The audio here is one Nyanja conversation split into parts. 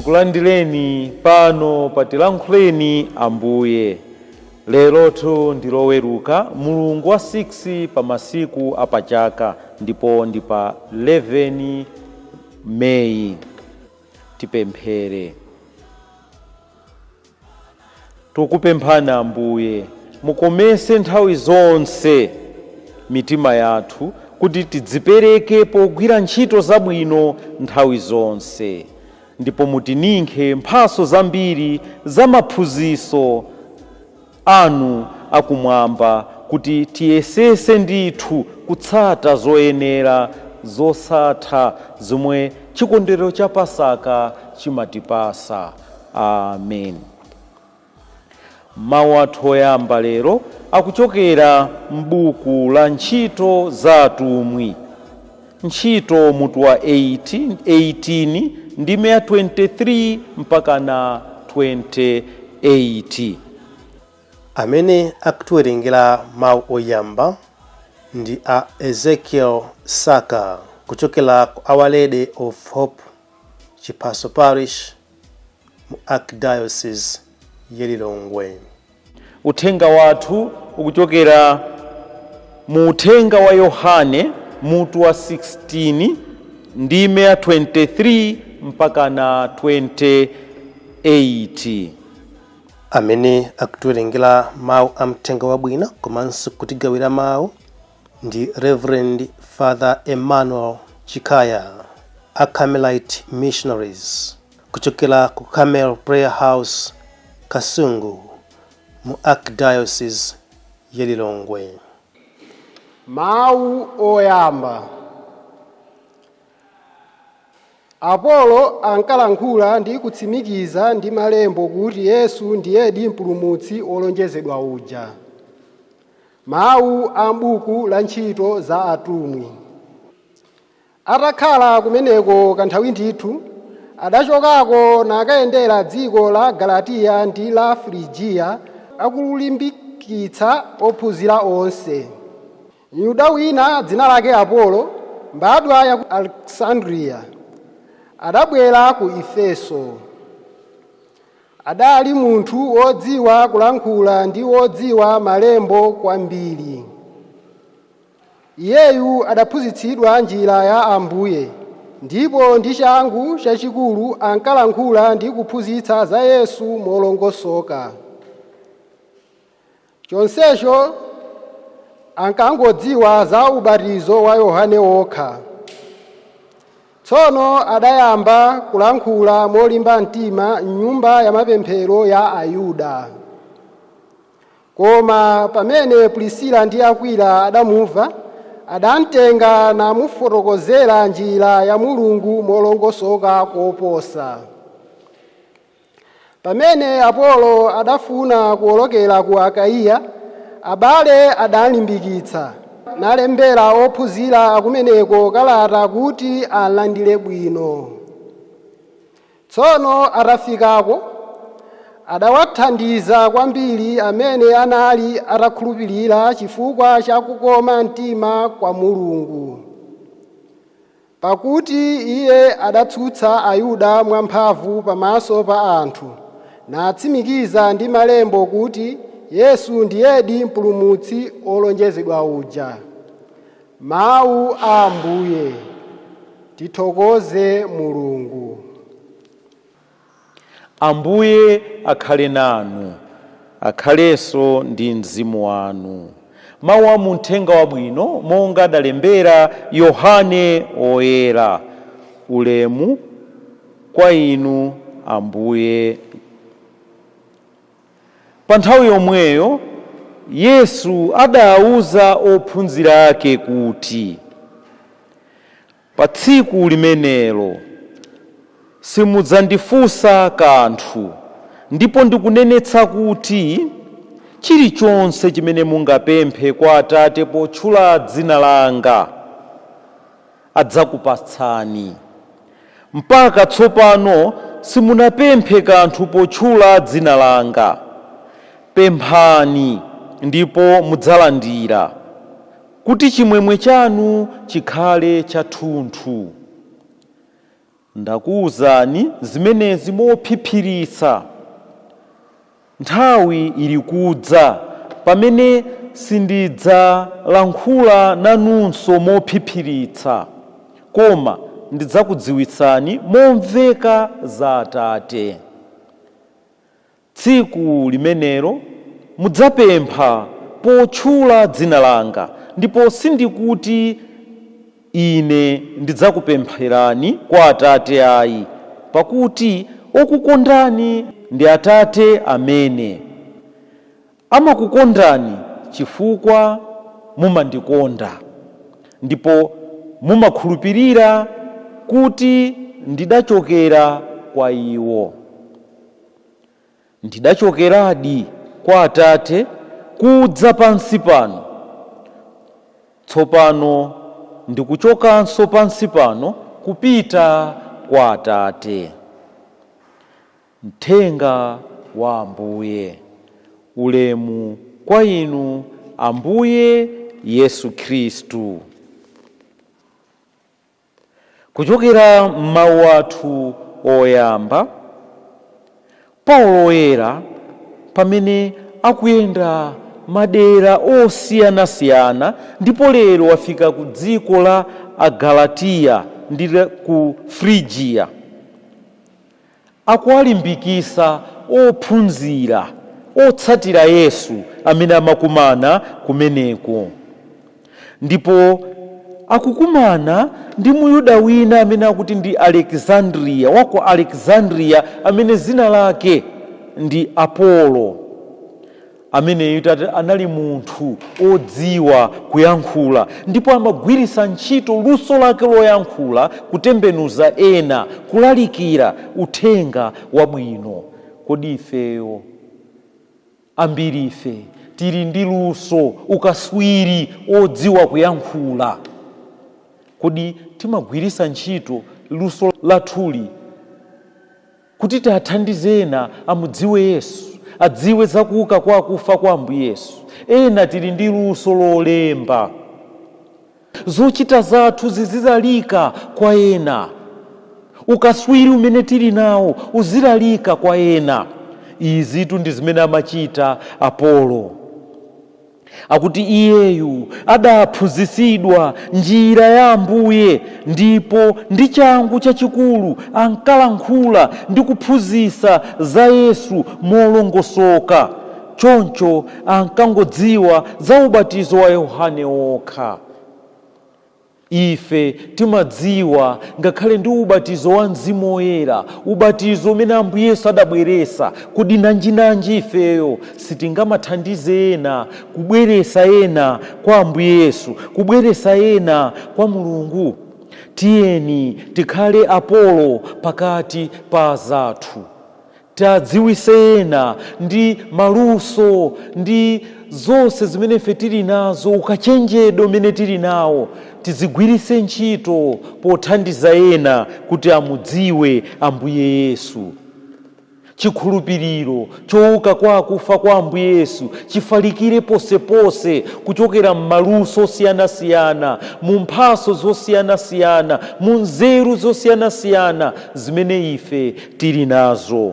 Tikulandireni pano pa Tilankhuleni Ambuye. Lerotu ndi Loweruka, mulungu wa 6 pa masiku apachaka, ndipo ndi pa 11 Meyi. Tipemphere. Tikupemphani Ambuye, mukomese nthawi zonse mitima yathu kuti tidzipereke pogwira ntchito zabwino nthawi zonse, ndipo mutininkhe mphaso zambiri za maphunzitso anu akumwamba, kuti tiyesese ndithu kutsata zoyenera zosatha zomwe chikondwerero cha Pasaka chimatipasa. Amen. Mawu athu oyamba lero akuchokera m'buku la Ntchito za Atumwi, Ntchito mutu wa 8, 18, ndime ya 23 mpaka na 28. Amene akutiwerengera mawu oyamba ndi a Ezekiel Saka kuchokera ku Our Lady of Hope, Chiphaso Parish, mu Archdiocese ya Lilongwe. Uthenga wathu ukuchokera mu Uthenga wa Yohane, mutu wa 16, ndime ya 23 mpaka na 28. Amene akutiwerengera mawu a mthenga wabwino komanso kutigawira mawu ndi Reverend Father Emmanuel Chikaya, a Carmelite Missionaries kuchokera ku Carmel Prayer House, Kasungu, mu Archdiocese ya Lilongwe. Mawu oyamba. Apolo ankalankhula ndi kutsimikiza ndi malembo kuti Yesu ndiyedi Mpulumutsi wolonjezedwa uja. Mawu a m'buku la Ntchito za Atumwi. Atakhala kumeneko kanthawi ndithu, adachokako nakayendera dziko la Galatiya ndi la Frigiya, akulimbikitsa ophunzira onse. Myuda wina dzina lake Apolo, mbadwa ya ku Alexandriya, adabwera ku Efeso. Adali munthu wodziwa kulankhula ndi wodziwa malembo kwambiri. Iyeyu adaphunzitsidwa njira ya Ambuye, ndipo ndi changu chachikulu ankalankhula ndi kuphunzitsa za Yesu molongosoka. Chonsecho ankangodziwa za ubatizo wa Yohane wokha. Tsono adayamba kulankhula molimba mtima m'nyumba ya mapemphero ya Ayuda. Koma pamene Prisila ndi Akwila adamumva, adamtenga namufotokozera njira ya Mulungu molongosoka koposa. Pamene Apolo adafuna kuwolokera ku Akaiya, abale adalimbikitsa, nalembera ophunzira akumeneko kalata kuti alandire bwino. Tsono atafikako, adawathandiza kwambiri amene anali atakhulupirira chifukwa cha kukoma mtima kwa Mulungu, pakuti iye adatsutsa Ayuda mwamphamvu pamaso pa anthu, natsimikiza ndi malembo kuti Yesu ndiyedi Mpulumutsi wolonjezedwa uja. Mawu a Ambuye. Tithokoze Mulungu. Ambuye akhale nanu. Akhalenso ndi mzimu wanu. Mawu a Muthenga Wabwino monga adalembera Yohane Oyera. Ulemu kwa inu, Ambuye. Pa nthawi yomweyo Yesu adawuza ophunzira ake kuti, "Pa tsiku limenelo simudzandifunsa kanthu, ndipo ndikunenetsa kuti chilichonse chimene mungapemphe kwa Atate potchula dzina langa, adzakupatsani. Mpaka tsopano simunapemphe kanthu potchula dzina langa. Pemphani ndipo mudzalandira, kuti chimwemwe chanu chikhale chathunthu. Ndakuwuzani zimenezi mophiphiritsa. Nthawi ili kudza pamene sindidzalankhula nanunso mophiphiritsa, koma ndidzakudziwitsani momveka za Atate. Tsiku limenelo mudzapempha potchula dzina langa, ndipo sindikuti ine ndidzakupempherani kwa Atate ayi, pakuti okukondani ndi Atate amene amakukondani chifukwa mumandikonda ndipo mumakhulupirira kuti ndidachokera kwa iwo. Ndidachokeradi kwa Atate kudza pansi pano. Tsopano ndikuchokanso pansi pano kupita kwa Atate. Mthenga wa Ambuye. Ulemu kwa inu Ambuye Yesu Khristu. Kuchokera m'mawu athu oyamba, Paulo Woyera pamene akuyenda madera osiyanasiyana, ndipo lero wafika ku dziko la Agalatiya ndi ku Frigiya, akuwalimbikisa ophunzira otsatira Yesu amene amakumana kumeneko. Ndipo akukumana ndi Muyuda wina amene akuti ndi Alexandria, wako Alexandria, amene zina lake ndi Apolo, ameneyu anali munthu odziwa kuyankhula ndipo amagwiritsa ntchito luso lake loyankhula kutembenuza ena, kulalikira uthenga wabwino. Kodi ifeyo ambiri ife tili ndi luso, ukaswiri odziwa kuyankhula? Kodi timagwiritsa ntchito luso lathuli kuti tiathandize ena amudziwe Yesu, adziwe zakuuka kwa akufa kwa Ambuye Yesu? Ena tili ndi luso lolemba, zochita zathu zizilalika kwa ena, ukaswiri umene tili nawo uzilalika kwa ena. Izitu ndi zimene amachita Apolo. Akuti iyeyu adaphunzitsidwa njira ya Ambuye, ndipo ndi changu chachikulu ankalankhula ndi kuphunzitsa za Yesu molongosoka. Choncho ankangodziwa za ubatizo wa Yohane wokha. Ife timadziwa ngakhale ndi ubatizo wa Mzimu Woyera, ubatizo umene Ambuye Yesu adabweresa. Kodi nanjinanji ifeyo sitingamathandize ena, kubweresa ena kwa Ambuye Yesu, kubweresa ena kwa Mulungu? Tiyeni tikhale Apolo pakati pa zathu, tadziwise ena ndi maluso ndi zonse zimene ife tili nazo, ukachenjedo umene tili nawo tizigwiritse ntchito pothandiza ena kuti amudziwe Ambuye Yesu. Chikhulupiriro chouka kwa akufa kwa Ambuye Yesu chifalikire posepose kuchokera m'maluso osiyanasiyana, mu mphaso zosiyanasiyana, mu nzeru zosiyanasiyana zimene ife tili nazo.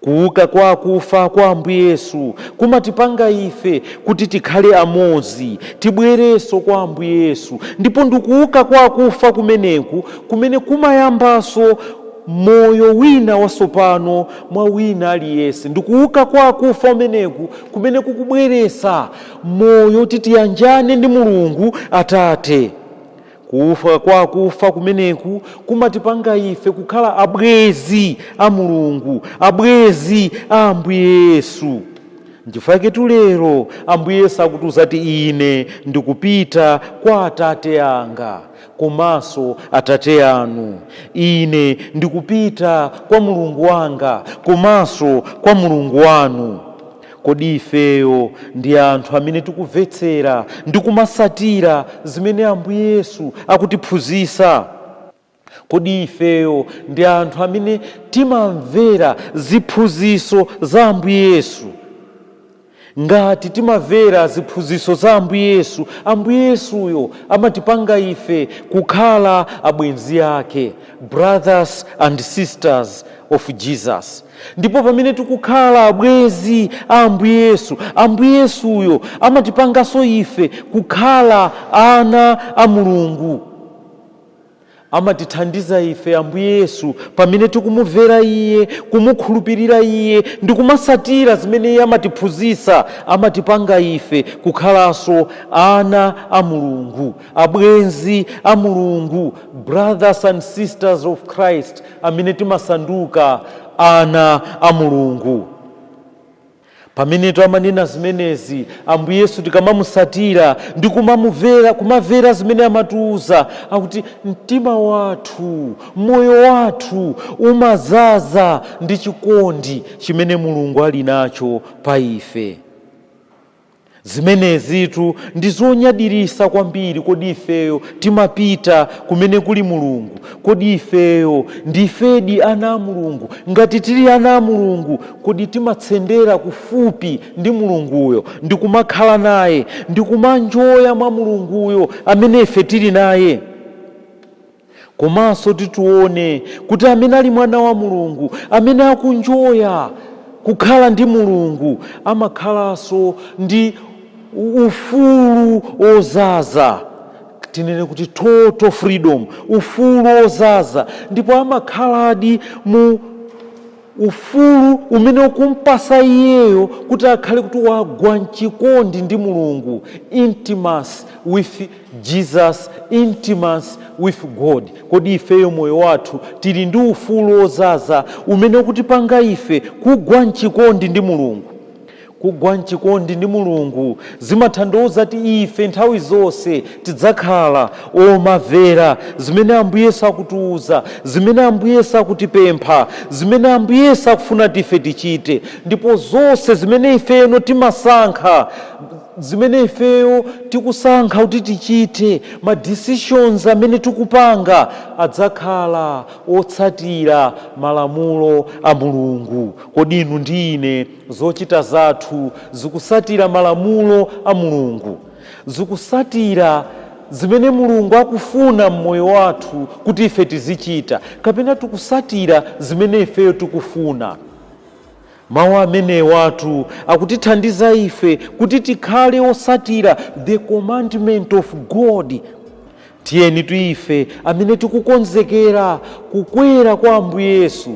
Kuuka kwa akufa kwa Ambuye Yesu kumatipanga ife kuti tikhale amodzi, tibwerenso kwa Ambuye Yesu. Ndipo ndikuuka kwa akufa kumeneku kumene kumayambanso moyo wina watsopano mwa wina aliyense. Ndikuuka kwa akufa kumeneku kumene kukubweresa moyo titiyanjane ndi Mulungu Atate. Kuuka kwa akufa kumeneku kumatipanga ife kukhala abwenzi a Mulungu, abwenzi a Ambuye Yesu. Nchifukwa lero Ambuye Yesu akutiuza kuti ine ndikupita kwa Atate anga komanso Atate anu, ine ndikupita kwa Mulungu wanga komanso kwa Mulungu wanu. Kodi ifeyo ndi anthu amene tikumvetsera ndi kumasatira zimene Ambuye Yesu akutiphunzitsa? Kodi ifeyo ndi anthu amene timamvera ziphunzitso za Ambuye Yesu? Ngati timamvera ziphunzitso za Ambuye Yesu, Ambuye Yesuyo amatipanga ife kukhala abwenzi ake, brothers and sisters of Jesus. Ndipo pamene tikukhala abwenzi a Ambuye Yesu, Ambuye Yesuyo amatipanganso ife kukhala ana a Mulungu. Amatithandiza ife Ambuye Yesu pamene tikumumvera Iye, kumukhulupirira Iye ndi kumasatira zimene Iye amatiphunzitsa. Amatipanga ife kukhalanso ana a Mulungu, abwenzi a Mulungu, brothers and sisters of Christ, amene timasanduka ana a Mulungu. Pamene amanena zimenezi Ambuye Yesu, tikamamusatira ndi kumamumvera, kumamvera zimene amatiuza, akuti mtima wathu, moyo wathu umazaza ndi chikondi chimene Mulungu ali nacho pa ife. Zimenezitu ndi zonyadirisa kwambiri. Kodi ifeyo timapita kumene kuli Mulungu? Kodi ifeyo ndifedi ana a Mulungu? Ngati tili ana a Mulungu, kodi timatsendera kufupi ndi Mulunguyo ndi kumakhala naye ndi kumanjoya mwa Mulunguyo amene ife tili naye? Komanso titione kuti amene ali mwana wa Mulungu, amene akunjoya kukhala ndi Mulungu, amakhalanso ndi ufulu ozaza, tinene kuti total freedom, ufulu ozaza. Ndipo amakhaladi mu ufulu umene ukumpasa iyeyo kuti akhale kuti wagwa mchikondi ndi Mulungu, intimacy with Jesus, intimacy with God. Kodi ifeyo moyo wathu tili ndi ufulu ozaza umene ukutipanga ife kugwa mchikondi ndi Mulungu? Kugwa mchikondi ndi Mulungu zimatanthauza ti ife nthawi zonse tidzakhala omamvera zimene Ambuye Yesu akutiuza, zimene Ambuye Yesu akutipempha, zimene Ambuye Yesu akufuna tife tichite. Ndipo zonse zimene ifeyo timasankha, zimene ifeyo tikusankha kuti tichite, ma decisions amene tikupanga adzakhala otsatira malamulo a Mulungu. Kodi inu ndi ine zochita zathu zikusatira malamulo a Mulungu, zikusatira zimene Mulungu akufuna mmoyo wathu kuti ife tizichita, kapena tikusatira zimene ifeyo tikufuna? Mawu amenewatu akutithandiza ife kuti tikhale osatira the commandment of God. Tiyeni ife amene tikukonzekera kukwera kwa Ambuye Yesu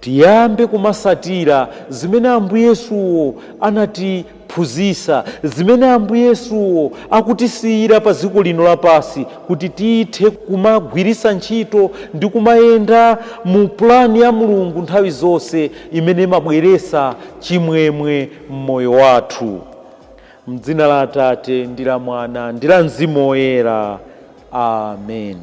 tiyambe kumasatira zimene Ambuye Yesuwo anatiphunzitsa, zimene Ambuye Yesuwo akutisiyira pa dziko lino lapansi, kuti tithe kumagwiritsa ntchito ndi kumayenda mu pulani ya Mulungu nthawi zonse imene imabweretsa chimwemwe m'moyo wathu. Mdzina la Atate ndi la Mwana ndi la Mzimu Woyera, amen.